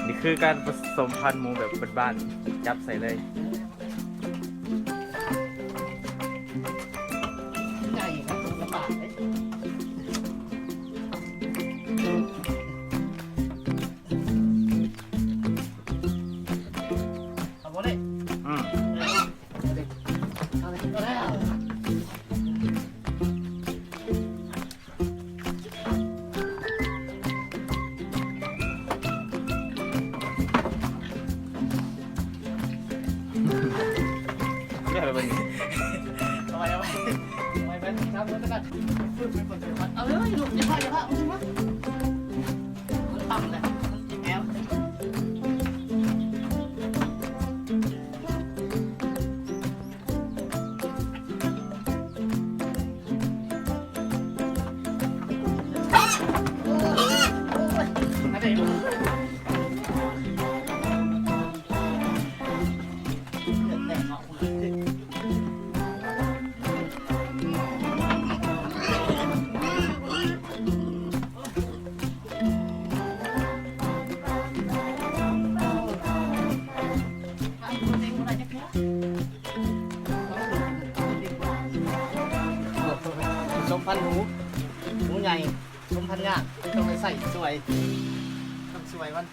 ນີ້ຄືການປະສົມພັນໝູແບບບ້ານໆ ຈັບໃສ່ເລີຍ. ໃຫຍ່ຄັບ ລຳບາກເດ້. ເອົາບໍ່ໄດ້ ອືມ ເອົາເລີຍ ເອົາເລີຍ ເອົາເລີຍ. ໄດ້ແລ້ວບັດນີ້ ເອົາໄວ້ ເອົາໄວ້ ເອົາໄວ້ ໄປ ໄປ ໄປ ເອົາເລີຍລູກ ຢ່າພາ ຢ່າພາ ເອົາຂຶ້ນມາ ມັນຕ່ຳແຫຼະ ມັນແອວ. ສົມພັນໝູ ໝູໃຫຍ່ ສົມພັນຍາກ ຕ້ອງໄດ້ໃຊ້ສວຍ ຕ້ອງສວຍມັນ.